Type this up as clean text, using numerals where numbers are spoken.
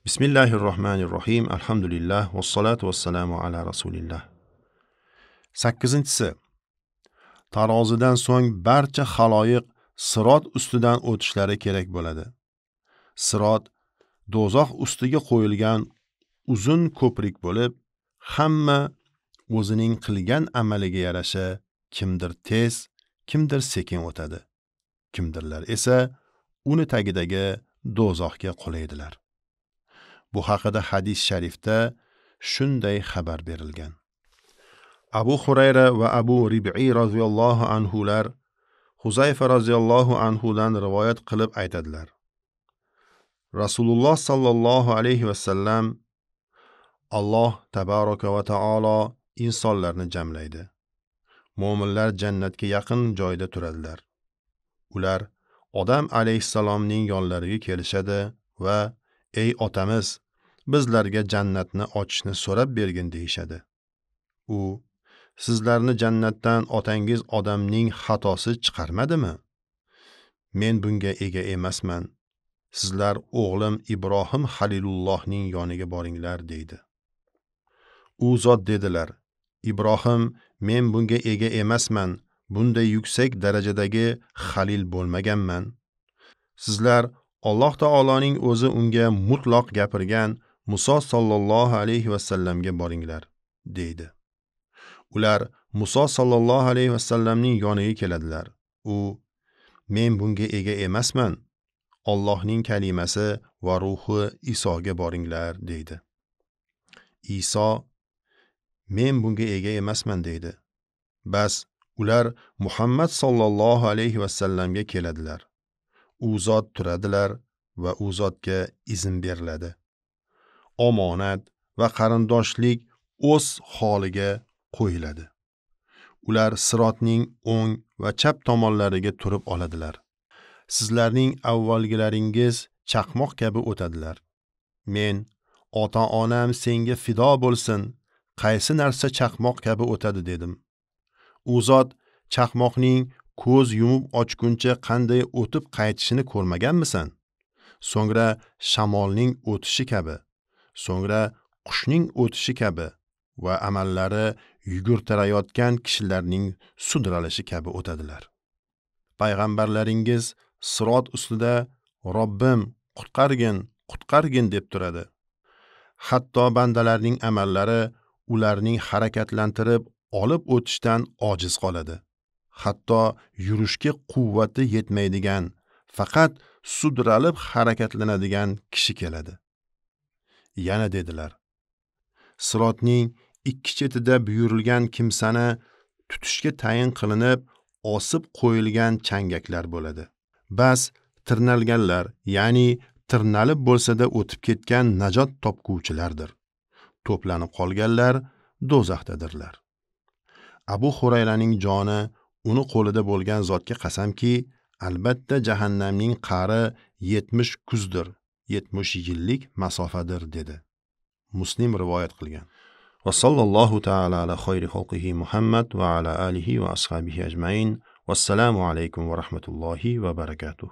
Bismillahirrohmanirrohim. Alhamdulillah vassalotu vassalamu ala rasulillah. 8-inchisi. Tarozidan so'ng barcha xaloyiq sirot ustidan o'tishlari kerak bo'ladi. Sirot do'zax ustiga qo'yilgan uzun ko'prik bo'lib, hamma o'zining qilgan amaliga yarasha kimdir tez, kimdir sekin o'tadi. Kimdirlar esa uni tagidagi do'zaxga qulaydilar. Bu haqida hadis sharifda shunday xabar berilgan. Abu Hurayra va Abu Rib'i roziyallohu anhular Huzayfa roziyallohu anhudan rivoyat qilib aytadilar. Rasululloh sallallohu alayhi va sallam Alloh tabaraka va taolo insonlarni jamlaydi. Mo'minlar jannatga yaqin joyda turadilar. Ular Odam alayhissalomning yonlariga kelishadi va ey otamiz, bizlarga jannatni ochishni so'rab bergin deyishadi. U sizlarni jannatdan otangiz Odamning xatosi chiqarmadimi? Men bunga ega emasman. Sizlar o'g'lim Ibrohim Halilullohning yoniga boringlar deydi. U zot dedilar: Ibrohim, men bunga ega emasman. Bunday yuksak darajadagi xalil bo'lmaganman. Sizlar Alloh taoloning o'zi unga mutlaq gapirgan Muso sallallohu alayhi va sallamga boringlar deydi. Ular Muso sallallohu alayhi va sallamning yoniga keladilar. U men bunga ega emasman. Allohning kalimasi va ruhi Isoga boringlar deydi. Iso men bunga ega emasman deydi. Bas ular Muhammad sallallohu alayhi va sallamga keladilar. U zot turadilar va u zotga izn beriladi. Omonat va qarindoshlik o'z holiga qo'yiladi. Ular sirotning o'ng va chap tomonlariga turib oladilar. Sizlarning avvalgilaringiz chaqmoq kabi o'tadilar. Men ota-onam senga fido bo'lsin, qaysi narsa chaqmoq kabi o'tadi dedim. U zot chaqmoqning ko'z yumib ochguncha qanday o'tib qaytishini ko'rmaganmisan? So'ngra shamolning o'tishi kabi, so'ngra qushning o'tishi kabi va amallari yugurtirayotgan kishilarning sudralishi kabi o'tadilar. Payg'ambarlaringiz sirot ustida Robbim qutqargin, qutqargin deb turadi. Hatto bandalarning amallari ularning harakatlantirib olib o'tishdan ojiz qoladi. Hatto yurishga quvvati yetmaydigan, faqat sudralib harakatlanadigan kishi keladi. Yana dedilar: Sirotning ikki chetida buyurilgan kimsani tutishga tayin qilinib, osib qo'yilgan changaklar bo'ladi. Bas tirnalganlar, ya'ni tirnalib bo'lsa-da o'tib ketgan najot topguvchilardir. To'planib qolganlar do'zaxdadirlar. Abu Hurayraning joni uni qo'lida bo'lgan zotga qasamki, albatta jahannamning qa'ri 70 kuzdir, 70 yillik masofadir dedi. Muslim rivoyat qilgan. Va sallallohu taala ala xayri xalqihi Muhammad va ala alihi va ashabihi ajmain. Vassalomu alaykum va rahmatullohi va barakatuh.